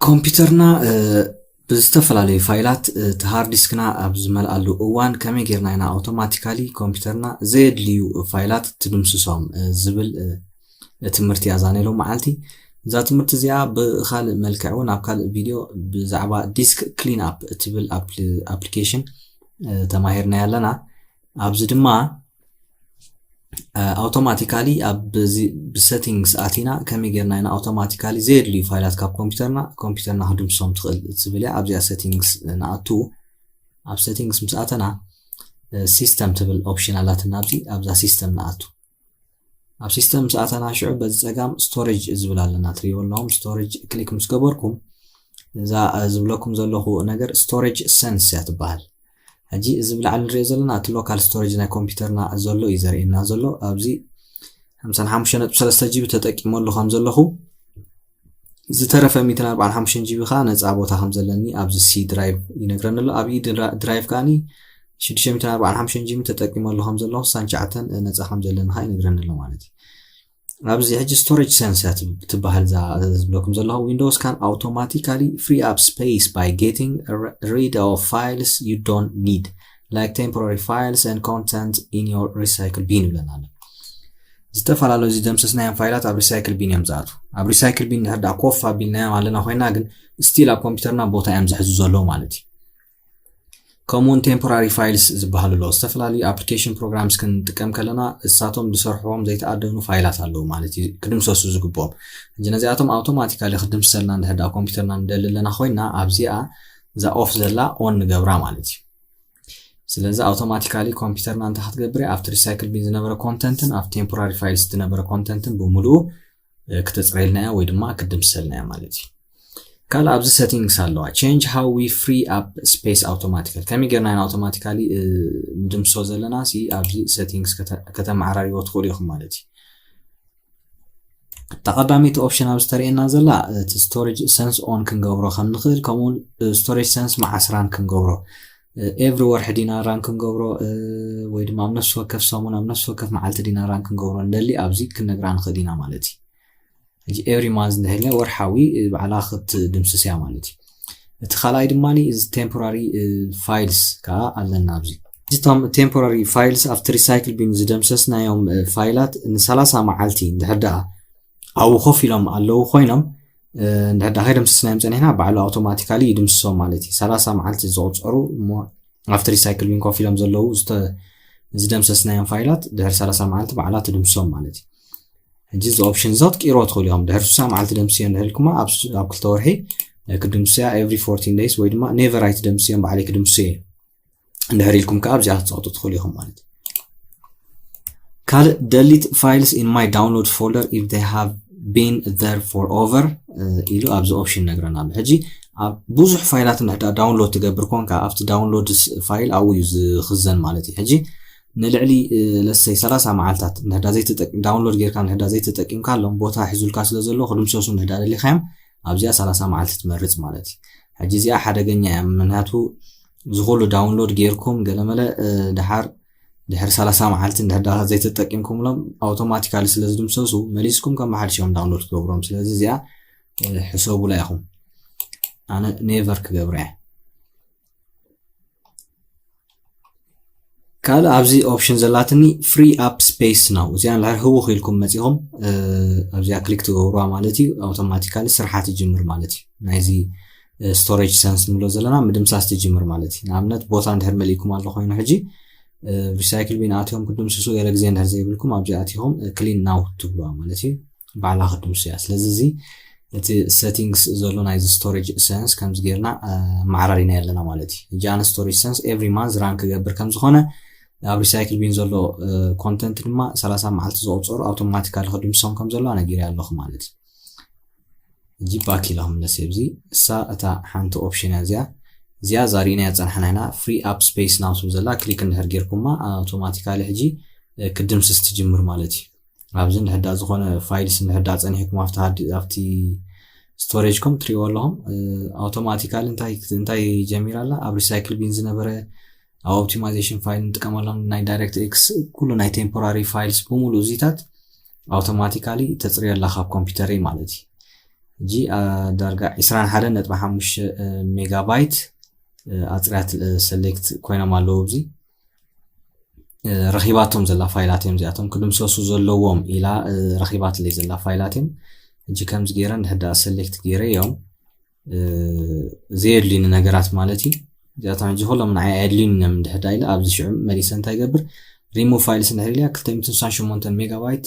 ኮምፒውተርና ብዝተፈላለዩ ፋይላት እቲ ሃርድ ዲስክና ኣብ ዝመልኣሉ እዋን ከመይ ጌርና ኢና ኣውቶማቲካሊ ኮምፒውተርና ዘየድልዩ ፋይላት ትድምስሶም ዝብል ትምህርቲ እያ ዛኔሎ መዓልቲ። እዛ ትምህርቲ እዚኣ ብካልእ መልክዕ እውን ኣብ ካልእ ቪድዮ ብዛዕባ ዲስክ ክሊን ኣፕ እትብል ኣፕሊኬሽን ተማሂርና ኣለና። ኣብዚ ድማ ኣውቶማቲካሊ ኣብ ብሰቲንግስ ኣቲና ከመይ ጌርና ኢና ኣውቶማቲካሊ ዘየድልዩ ፋይላት ካብ ኮምፒውተርና ኮምፒውተርና ክድምሶም ትኽእል ትብል እያ። ኣብዚኣ ሰቲንግስ ንኣቱ። ኣብ ሰቲንግስ ምስ ኣተና ሲስተም ትብል ኦፕሽን ኣላትና። ኣብዚ ኣብዛ ሲስተም ንኣቱ። ኣብ ሲስተም ምስ ኣተና ሽዑ በዚ ጸጋም ስቶሬጅ ዝብል ኣለና ትሪእዎ ኣለኹም። ስቶሬጅ ክሊክ ምስ ገበርኩም እዛ ዝብለኩም ዘለኹ ነገር ስቶሬጅ ሰንስ እያ ትበሃል። ሕጂ እዚ ብላዕሊ ንሪኦ ዘለና እቲ ሎካል ስቶሬጅ ናይ ኮምፒውተርና ዘሎ እዩ ዘርእየና ዘሎ። ኣብዚ ሓምሳን ሓሙሽተ ነጥቢ ሰለስተ ጂቢ ተጠቂመሉ ከም ዘለኹ ዝተረፈ ሚእትን ኣርባዓን ሓሙሽተን ጂቢ ከዓ ነፃ ቦታ ከም ዘለኒ ኣብዚ ሲ ድራይቭ ይነግረኒ ኣሎ። ኣብ ኢ ድራይቭ ከዓኒ ሽዱሽተ ሚእትን ኣርባዓን ሓሙሽተን ጂቢ ተጠቂመሉ ከም ዘለኹ ሳንቻዕተን ነፃ ከም ዘለኒ ከዓ ይነግረኒ ኣሎ ማለት እዩ። ኣብዚ ሕጂ ስቶሬጅ ሰንስ እያ ትብ- ትበሃል እዛ ዝብለኩም ዘለኹ። Windows can automatically free up space by getting r- rid of files you don't need, like temporary files and content in your recycle bin ይብለና ኣሎ። ዝተፈላለዩ ዝደምሰስናዮም ፋይላት ኣብ ሪሳይክል ቢን እዮም ዝኣትዉ። ኣብ ሪሳይክል ቢን ድሕር ደኣ ኮፍ ኣቢልናዮም ኣለና ኮይና ግን ስቲል ኣብ ኮምፒውተርና ቦታ እዮም ዝሕዙ ዘለዉ ማለት እዩ። ከምኡውን ቴምፖራሪ ፋይልስ ዝበሃሉ ኣለዉ። ዝተፈላለዩ ኣፕሊኬሽን ፕሮግራምስ ክንጥቀም ከለና እሳቶም ዝሰርሕዎም ዘይተኣደኑ ፋይላት ኣለዉ ማለት እዩ ክድምሰሱ ዝግብኦም። ሕጂ ነዚኣቶም ኣውቶማቲካሊ ክድምሰልና እንድሕር ደኣ ኮምፒውተርና ንደሊ ኣለና ኮይና ኣብዚኣ እዛ ኦፍ ዘላ ኦን ንገብራ ማለት እዩ። ስለዚ ኣውቶማቲካሊ ኮምፒውተርና እንታይ ክትገብር እያ? ኣብቲ ሪሳይክል ቢን ዝነበረ ኮንተንትን ኣብ ቴምፖራሪ ፋይልስ ዝነበረ ኮንተንትን ብምሉኡ እ፣ ክተፅረየልና እያ ወይ ድማ ክድምሰልና እያ ማለት እዩ። ካልእ ኣብዚ ሰቲንግስ ኣለዋ። Change how we free up space automatically። ከመይ ጌርና ኢና ኣውቶማቲካሊ እ፣ ንድምሶ ዘለና ሲ ኣብዚ ሰቲንግስ ከተ- ከተመዓራርይዎ ትኽእሉ ኢኹም ማለት እዩ። እታ ቀዳመይቲ ኦፕሽን ኣብዚ ተርእየና ዘላ እቲ ስቶሬጅ ሰንስ ኦን ክንገብሮ ከም ንኽእል ከምኡውን ስቶሬጅ ሰንስ መዓስ ራን ክንገብሮ ኤቭሪ ወርሒ ዲና ራን ክንገብሮ እ፣ ወይ ድማ ኣብ ነፍሲ ወከፍ ሰሙን ኣብ ነፍሲ ወከፍ መዓልቲ ዲና ራን ክንገብሮ ንደሊ ኣብዚ ክንነግራ ንኽእል ኢና ማለት እዩ። ሕጂ ኤቭሪ ማንዝ እንድሕር ኢልና ወርሓዊ ባዕላ ክትድምስስ እያ ማለት እዩ። እቲ ካልኣይ ድማ እዚ ቴምፖራሪ ፋይልስ ከዓ ኣለና ኣብዚ። እቶም ቴምፖራሪ ፋይልስ ኣብቲ ሪሳይክል ቢን ዝደምሰስናዮም እ፣ ፋይላት ንሰላሳ መዓልቲ እንድሕር ደኣ ኣብኡ ኮፍ ኢሎም ኣለዉ ኮይኖም እ፣ እንድሕር ደኣ ከይደምሰስናዮም ፀኒሕና ባዕሉ ኣውቶማቲካሊ ይድምስሶም ማለት እዩ። ሰላሳ መዓልቲ ዝቑፀሩ እሞ ኣብቲ ሪሳይክል ቢን ኮፍ ኢሎም ዘለዉ ዝተ- ዝደምሰስናዮም ፋይላት ድሕሪ ሰላሳ መዓልቲ ባዕላ ትድምሶም ማለት እዩ። ሕጂ እዚ ኦፕሽን እዞ ትቅይሮ ትኽእሉ ኢኹም። ድሕሪ ስሳ መዓልቲ ደምስዮ እንድሕር ኢልኩማ ኣብ ስ- ኣብ ክልተ ወርሒ እ፣ ክድምስያ ኤቭሪ ፎርቲን ደይስ ወይ ድማ ኔቨር ኣይትደምስዮም ባዕለይ ክድምስዮ እየ እንድሕር ኢልኩም ከዓ ኣብዚኣ ክትፀቕጡ ትኽእሉ ኢኹም ማለት እዩ። ካልእ delete files in my download folder if they have been there for over እ፣ ኢሉ ኣብዚ ኦፕሽን ነግረና ኣሎ። ሕጂ ኣብ ብዙሕ ፋይላት እንድሕዳ ዳውንሎድ ትገብር ኮንካ ኣብቲ ዳውንሎድ ፋይል ኣብኡ እዩ ዝኽዘን ማለት እዩ። ሕጂ ንልዕሊ ለሰይ ሰላሳ መዓልታት እንድሕዳ ዘይተጠቅ ዳውንሎድ ጌርካ እንድሕዳ ዘይተጠቂምካ ሎም ቦታ ሒዙልካ ስለ ዘሎ ክድምሰሱ እንድሕዳ ደሊኻዮም ኣብዚኣ ሰላሳ መዓልቲ ትመርፅ ማለት እዩ። ሕጂ እዚኣ ሓደገኛ እያ። ምክንያቱ ዝኩሉ ዳውንሎድ ጌርኩም ገለመለ እ፣ ድሓር ድሕሪ ሰላሳ መዓልቲ እንድሕዳ ዘይተጠቂምኩምሎም ኣውቶማቲካሊ ስለ ዝድምሰሱ መሊስኩም ከም ብሓድሽ እዮም ዳውንሎድ ክገብሮም። ስለዚ እዚኣ እ፣ ሕሰቡላ ኢኹም። ኣነ ኔቨር ክገብራ እየ። ካልእ ኣብዚ ኦፕሽን ዘላትኒ ፍሪ ኣፕ ስፔስ ነው። እዚኣ እንድሕር ህውኽ ኢልኩም መፂኹም እ፣ ኣብዚኣ ክሊክ ትገብሩዋ ማለት እዩ። ኣውቶማቲካሊ ስርሓ ትጅምር ማለት እዩ። ናይዚ ስቶሬጅ ሰንስ ንብሎ ዘለና ምድምሳስ ትጅምር ማለት እዩ። ንኣብነት ቦታ እንድሕር መሊእኩም ኣሎ ኮይኑ ሕጂ ሪሳይክል ቢን ኣትዮም ክድምስሱ ገለ ግዜ እንድሕር ዘይብልኩም ኣብዚ ኣቲኹም ክሊን ናው ትብልዋ ማለት እዩ። ባዕላ ክድምሱ እያ። ስለዚ እዚ እቲ ሴቲንግስ ዘሎ ናይዚ ስቶሬጅ ሰንስ ከምዚ ጌርና እ፣ ማዕራሪና ኣለና ማለት እዩ። ሕጂ ኣነ ስቶሬጅ ሰንስ ኤቭሪ ማንዝ ራን ክገብር ከም ዝኾነ ኣብ ሪሳይክል ቢን ዘሎ ኮንተንት ድማ ሰላሳ መዓልቲ ዝቆፀሩ ኣውቶማቲካሊ ክድምሶም ከም ዘለዋ ነጊረ ኣለኹ ማለት እዩ። ሕጂ ባክ ኢለ ክምለስ እየ። ኣብዚ እሳ እታ ሓንቲ ኦፕሽን እያ እዚኣ። እዚኣ እዛ ርኢናያ ዝፀናሕና ኢና ፍሪ ኣፕ ስፔስ ናው ትብል ዘላ ክሊክ እንድሕር ጌርኩማ ኣውቶማቲካሊ ሕጂ እ፣ ክድምስስ ትጅምር ማለት እዩ። ኣብዚ እንድሕዳ ዝኾነ ፋይልስ እንድሕዳ ፀኒሕኩም ኣብቲ ሃርድ ኣብቲ ስቶሬጅኩም ትሪእዎ ኣለኹም እ፣ ኣውቶማቲካሊ እንታይ እንታይ ጀሚራ ኣላ ኣብ ሪሳይክል ቢን ዝነበረ ኣብ ኦፕቲማይዜሽን ፋይል ንጥቀመሎም ናይ ዳይሬክት ኤክስ ኩሉ ናይ ቴምፖራሪ ፋይልስ ብምሉእ እዚታት ኣውቶማቲካሊ ተፅርዮ ኣላ ካብ ኮምፒውተረይ ማለት እዩ። ሕጂ ዳርጋ ዕስራን ሓደን ነጥቢ ሓሙሽተ ሜጋባይት ኣፅርያት ሰሌክት ኮይኖም ኣለዉ። ኣብዚ ረኺባቶም ዘላ ፋይላት እዮም እዚኣቶም፣ ክድምሰሱ ዘለዎም ኢላ ረኺባትለይ ዘላ ፋይላት እዮም። ሕጂ ከምዚ ገይረ እንድሕር ደኣ ሰሌክት ገይረ እዮም ዘየድልዩኒ ነገራት ማለት እዩ። እዚኣቶም ሕጂ ኩሎም ንዓይ ኣየድልዩኒ እዮም እንድሕር ደኣ ኢለ ኣብዚ ሽዑ መሊሰ እንታይ ይገብር፣ ሪሙቭ ፋይልስ እንድሕር ኢልያ ክልተ ሚእትን ስሳን ሸሞንተን ሜጋባይት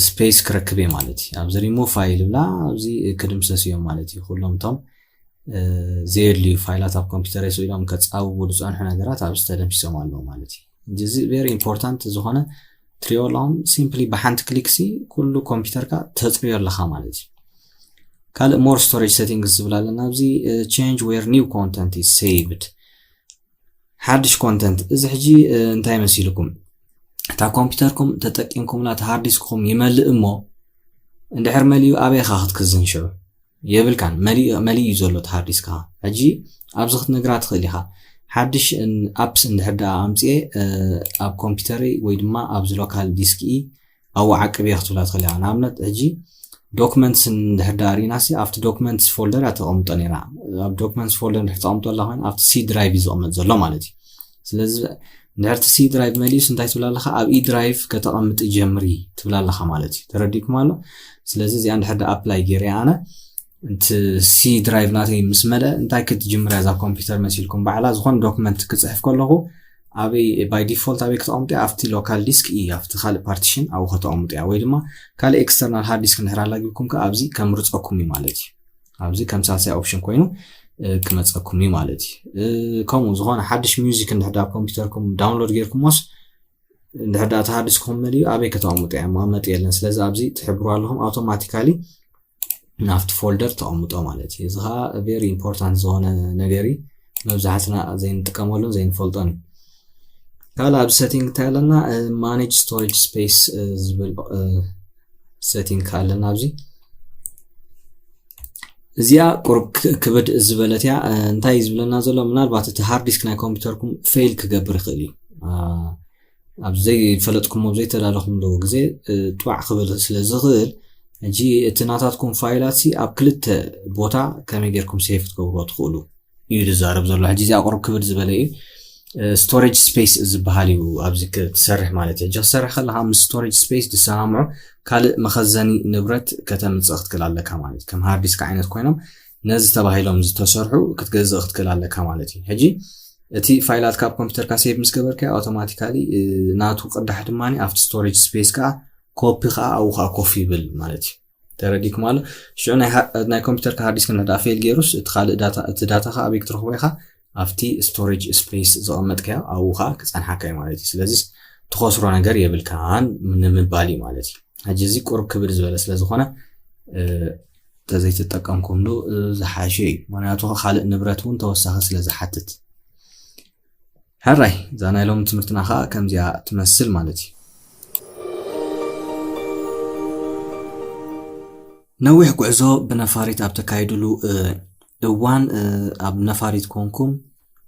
ስፔስ ክረክብ እየ ማለት እዩ። ኣብዚ ሪሙቭ ፋይል ብላ ኣብዚ ክድምሰስ እዮም ማለት እዩ። ኩሎም እቶም ዘየድልዩ ፋይላት ኣብ ኮምፒውተር ስኢሎም ከፃብቡ ዝፀንሑ ነገራት ኣብዚ ተደምሲሶም ኣለዉ ማለት እዩ። እዚ ቨሪ ኢምፖርታንት ዝኾነ ትሪኦ ኣለኹም። ሲምፕሊ ብሓንቲ ክሊክ ሲ ኩሉ ኮምፒውተርካ ተፅርዮ ኣለኻ ማለት እዩ። ካልእ ሞር ስቶሬጅ ሴቲንግስ ዝብል ኣለና ኣብዚ። ቼንጅ ዌር ኒው ኮንተንት ኢዝ ሴቭድ። ሓድሽ ኮንተንት እዚ ሕጂ እንታይ መሲልኩም፣ እታ ኮምፒውተርኩም ተጠቂምኩምላ እቲ ሃርድ ዲስክኹም ይመልእ እሞ እንድሕር መሊኡ ኣበይ ኢኻ ክትክዝን ሽዑ? የብልካን። መሊኡ እዩ ዘሎ እቲ ሃርድ ዲስክኻ። ሕጂ ኣብዚ ክትነግራ ትኽእል ኢኻ። ሓድሽ ኣፕስ እንድሕር ደኣ ኣምፅኤ ኣብ ኮምፒውተረይ ወይ ድማ ኣብዚ ሎካል ዲስክ ኢ ኣብኡ ዓቅብ እየ ክትብላ ትኽእል ኢኻ። ንኣብነት ሕጂ ዶክመንትስ እንድሕር ደኣ ርኢናሲ ኣብቲ ዶክመንትስ ፎልደር እያ ተቐምጦ ነይራ። ኣብ ዶክመንትስ ፎልደር እንድሕር ተቐምጦ ኣላ ኮይና ኣብቲ ሲ ድራይቭ እዩ ዝቕመጥ ዘሎ ማለት እዩ። ስለዚ እንድሕር እቲ ሲ ድራይቭ መሊኡስ እንታይ ትብላ ኣለኻ? ኣብ ኢ ድራይቭ ከተቐምጥ ጀምሪ ትብላ ኣለኻ ማለት እዩ። ተረዲእኩም ኣሎ? ስለዚ እዚኣ እንድሕር ደኣ ኣፕላይ ገይረ ኣነ እቲ ሲ ድራይቭ ናተይ ምስ መለ እንታይ ክትጅምር እያ እዛ ኮምፒውተር መሲልኩም በዓላ ዝኾነ ዶክመንት ክፅሕፍ ከለኹ ኣበይ ባይ ዲፎልት ኣበይ ክተቐምጡ ኣብቲ ሎካል ዲስክ እዩ ኣብቲ ካልእ ፓርቲሽን ኣብኡ ከተቐምጡ እያ ወይ ድማ ካልእ ኤክስተርናል ሃርድ ዲስክ እንድሕር ኣላጊብኩም ከ ኣብዚ ከምርፀኩም እዩ ማለት እዩ። ኣብዚ ከም ሳልሳይ ኦፕሽን ኮይኑ ክመፀኩም እዩ ማለት እዩ። ከምኡ ዝኾነ ሓድሽ ሚውዚክ እንድሕር ኣብ ኮምፒውተርኩም ዳውንሎድ ጌርኩሞስ እንድሕር ደኣ እቲ ሃርድ ዲስክኹም መሊኡ ኣበይ ከተቐምጡ እያ መቐመጢ የለን። ስለዚ ኣብዚ ትሕብሩ ኣለኹም ኣውቶማቲካሊ ናብቲ ፎልደር ተቐምጦ ማለት እዩ። እዚ ከዓ ቨሪ ኢምፖርታንት ዝኾነ ነገር እዩ። መብዛሕትና ዘይንጥቀመሉን ዘይንፈልጦን እዩ። ካልእ ኣብዚ ሴቲንግ እንታይ ኣለና? ማኔጅ ስቶሬጅ ስፔስ ዝብል ሴቲንግ ከዓ ኣለና ኣብዚ። እዚኣ ቁሩብ ክብድ ዝበለት እያ። እንታይ እዩ ዝብለና ዘሎ? ምናልባት እቲ ሃርድ ዲስክ ናይ ኮምፒውተርኩም ፌል ክገብር ይኽእል እዩ። ኣብ ዘይፈለጥኩሞ ዘይተዳለኹምሉ ግዜ ጥዋዕ ክብል ስለ ዝኽእል ሕጂ እቲ ናታትኩም ፋይላት ሲ ኣብ ክልተ ቦታ ከመይ ጌርኩም ሴፍ ክትገብርዎ ትኽእሉ እዩ ዝዛረብ ዘሎ። ሕጂ እዚኣ ቁሩብ ክብድ ዝበለ እዩ። ስቶሬጅ ስፔስ ዝበሃል እዩ ኣብዚ ክትሰርሕ ማለት እዩ። ሕጂ ክሰርሕ ከለካ ምስ ስቶሬጅ ስፔስ ዝሰማምዑ ካልእ መኸዘኒ ንብረት ከተምፅእ ክትክእል ኣለካ ማለት እዩ። ከም ሃርድ ዲስክ ዓይነት ኮይኖም ነዚ ተባሂሎም ዝተሰርሑ ክትገዝእ ክትክእል ኣለካ ማለት እዩ። ሕጂ እቲ ፋይላት ካብ ኮምፒውተርካ ሴቭ ምስ ገበርካዮ ኣውቶማቲካሊ ናቱ ቅዳሕ ድማ ኣብቲ ስቶሬጅ ስፔስ ከዓ ኮፒ ከዓ ኣብኡ ከዓ ኮፍ ይብል ማለት እዩ። ተረዲኩም ኣሎ? ሽዑ ናይ ኮምፒውተርካ ሃርድ ዲስክ እንድሕር ፌል ገይሩስ እቲ ካልእ ዳታ እቲ ዳታኻ ኣበይ ክትረኽቦ ኢኻ? ኣብቲ ስቶሬጅ ስፔስ ዘቐመጥካዮ ኣብኡ ከዓ ክፀንሓካ እዩ ማለት እዩ። ስለዚ ትኸስሮ ነገር የብልካን ንምባል እዩ ማለት እዩ። ሕጂ እዚ ቁሩብ ክብድ ዝበለ ስለ ዝኾነ ተዘይተጠቀምኩምሉ ዝሓሸ እዩ። ምክንያቱ ካልእ ንብረት እውን ተወሳኺ ስለ ዝሓትት። ሕራይ እዛ ናይ ሎሚ ትምህርትና ከዓ ከምዚኣ ትመስል ማለት እዩ። ነዊሕ ጉዕዞ ብነፋሪት ኣብ ተካይድሉ እዋን ኣብ ነፋሪት ኮንኩም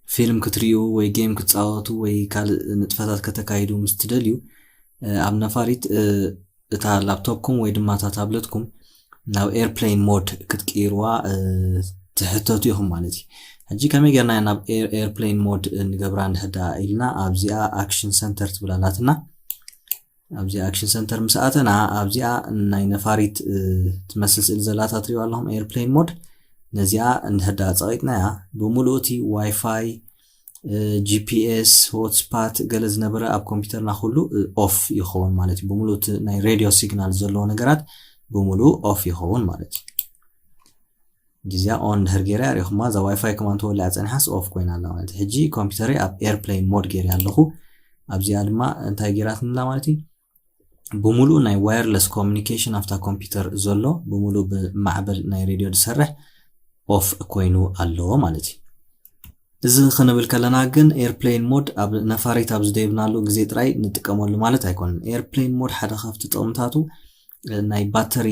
ፊልም ክትርእዩ ወይ ጌም ክትፃወቱ ወይ ካልእ ንጥፈታት ከተካይዱ ምስ ትደልዩ ኣብ ነፋሪት እታ ላፕቶፕኩም ወይ ድማ እታ ታብለትኩም ናብ ኤርፕሌን ሞድ ክትቅይርዋ ትሕተቱ ኢኹም ማለት እዩ። ሕጂ ከመይ ጌርና ናብ ኤርፕሌን ሞድ ንገብራ እንድሕር ደኣ ኢልና ኣብዚኣ ኣክሽን ሰንተር ትብል ኣላትና። ኣብዚኣ ኣክሽን ሰንተር ምስ ኣተና ኣብዚኣ ናይ ነፋሪት ትመስል ስእሊ ዘላታ ትሪእዋ ኣለኹም ኤርፕሌን ሞድ። ነዚኣ እንድሕር ደኣ ፀቒጥናያ ብምሉእ እቲ ዋይፋይ ጂፒኤስ ሆትስፓት ገለ ዝነበረ ኣብ ኮምፒውተርና ኩሉ ኦፍ ይኸውን ማለት እዩ። ብምሉእ እቲ ናይ ሬድዮ ሲግናል ዘለዎ ነገራት ብምሉእ ኦፍ ይኸውን ማለት እዩ። ግዜያ ኦን ድሕር ገይረ ኣሪኹማ እዛ ዋይፋይ ከማን ተወሊዓ ፀኒሓስ ኦፍ ኮይና ኣላ ማለት እዩ። ሕጂ ኮምፒውተረይ ኣብ ኤርፕሌን ሞድ ገይረ ኣለኹ። ኣብዚኣ ድማ እንታይ ገይራትንላ ማለት እዩ? ብምሉእ ናይ ዋየርለስ ኮሚኒኬሽን ኣብታ ኮምፒውተር ዘሎ ብምሉእ ብማዕበል ናይ ሬድዮ ዝሰርሕ ኦፍ ኮይኑ ኣሎ ማለት እዩ። እዚ ክንብል ከለና ግን ኤርፕሌን ሞድ ኣብ ነፋሪት ኣብ ዝደይብናሉ ግዜ ጥራይ ንጥቀመሉ ማለት ኣይኮነን። ኤርፕሌን ሞድ ሓደ ካብቲ ጥቕምታቱ ናይ ባተሪ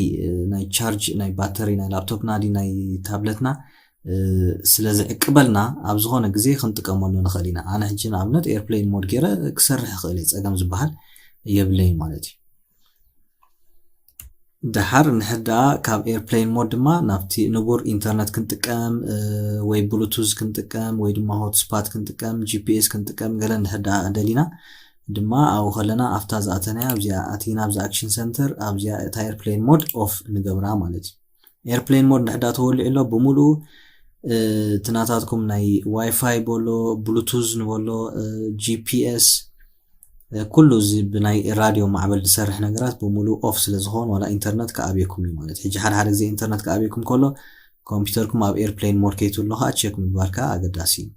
ናይ ቻርጅ ናይ ባተሪ ናይ ላፕቶፕና ዲ ናይ ታብለትና ስለ ዝዕቅበልና ኣብ ዝኾነ ግዜ ክንጥቀመሉ ንኽእል ኢና። ኣነ ሕጂ ንኣብነት ኤርፕሌን ሞድ ገይረ ክሰርሕ ይኽእል እየ፣ ፀገም ዝበሃል የብለይን ማለት እዩ። ደሓር እንድሕር ደኣ ካብ airplane mode ድማ ናብቲ ንቡር ኢንተርነት ክንጥቀም ወይ ብሉቱዝ ክንጥቀም ወይ ድማ ሆትስፓት ክንጥቀም፣ ጂፒኤስ ክንጥቀም ገለ እንድሕር ደኣ ደሊና ድማ ኣብኡ ከለና ኣብታ ዝኣተናያ ኣብዚኣ ኣቲና ኣብዚ action center ኣብዚኣ እታ airplane mode off ንገብራ ማለት እዩ። Airplane mode እንድሕር ደኣ ተወሊዑ ኣሎ ብምሉኡ እቲ ናታትኩም ናይ ዋይፋይ በሎ ብሉቱዝ ንበሎ ጂፒኤስ ኩሉ እዚ ብናይ ራድዮ ማዕበል ዝሰርሕ ነገራት ብምሉእ ኦፍ ስለ ዝኾን ዋላ ኢንተርነት ክኣብየኩም እዩ ማለት ሕጂ ሓደ ሓደ ግዜ ኢንተርነት ክኣብየኩም ከሎ ኮምፒውተርኩም ኣብ airplane mode ከይትውሎ ከዓ ቸክ ምግባር ከዓ ኣገዳሲ እዩ።